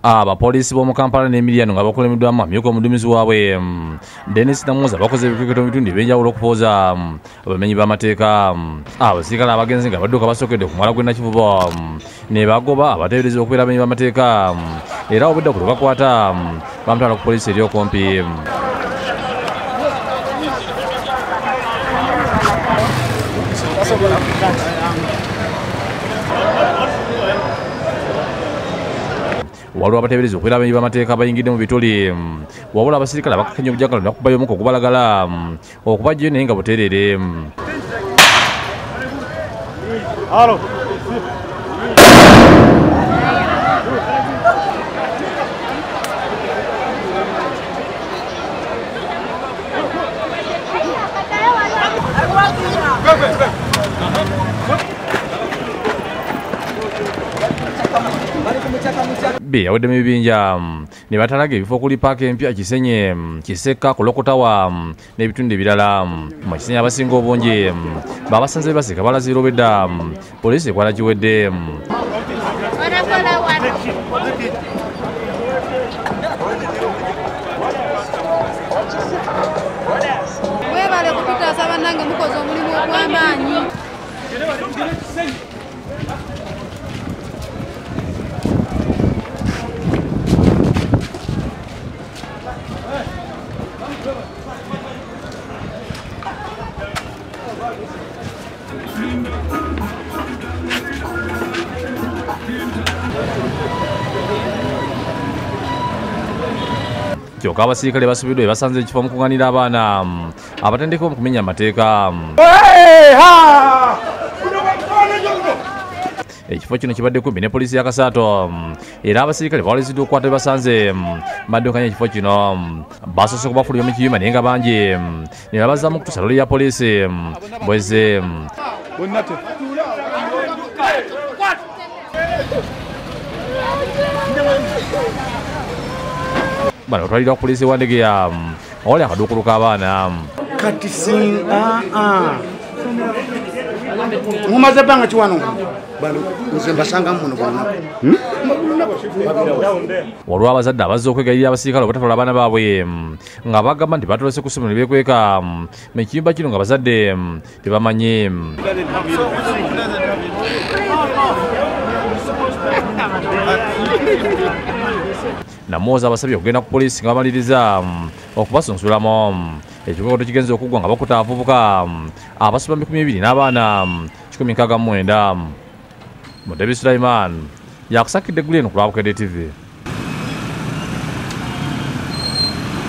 Abapoliisi b'omu Kampala n'Emiriano nga bakulembeddwamu amyuka omuduumizi waabwe Denis Namuza bakoze ebikwekweto mu bitundu eby'enjawulo okupooza abamenyi b'amateeka. Abasirikale abagenzi nga badduka basookedde ku mwala gw'e Nakivubo ne bagoba abateeberezebwa okubeera abamenyi b'amateeka, era obudde ku lwe bakwata bamutwala ku poliisi eri okumpi. Waliwo abateeberezebwa okubeera abamenyi b'amateeka abayingidde mu bituli, wabula abasirikale abakakkanya obujagalo ne bakubayo omukka ogubalagala okubaggyayo naye nga buteerere. Yawedde mu bibinja ne batalaga ebifo okuli paaka empya Kisenyi, Kiseka, Kulokotawa n'ebitundu ebirala. Mu Kisenyi abasinga obungi babasanze baseka balazira obwedda poliisi ekwala giwedde. Mwebale kututaasa bannange, mukoze omulimu ogw'amaanyi. Kyokka abasirikale basubiddwa basanze ekifo omukuŋŋaanira abaana abatendekebwa mu kumenya amateeka. Ekifo kino kibadde kumpi ne poliisi ya Kasaato, era abasirikale bawaliziddwa okukwata be basanze baddukanya ekifo kino. Basoose kubafulumya mu kiyumba naye nga bangi ne babazaamu okutuusa loole ya poliisi bwezze. Bano batwaliddwa ku poliisi wa Ndegeya awali akaduukulu k'abaana. Kati mumaze ebbanga ki wano? Bano nze mbasanga muno buli lunaku. Waliwo abazadde abazze okwegayirira abasirikale obutatwala abaana baabwe nga bagamba nti batolose ku ssomero ne beekweka mu kiyumba kino nga abazadde tebamanyi. Namuwoza abasabye okugenda ku poliisi nga bamaliriza okubasunsulamu. Ekikwekweto kigenze okuggwa nga bakuta abavubuka abasoba 20 n'abaana 169. Mutebi Sulaiman yakusakidde eggulu eno ku lwa Bukedde TV.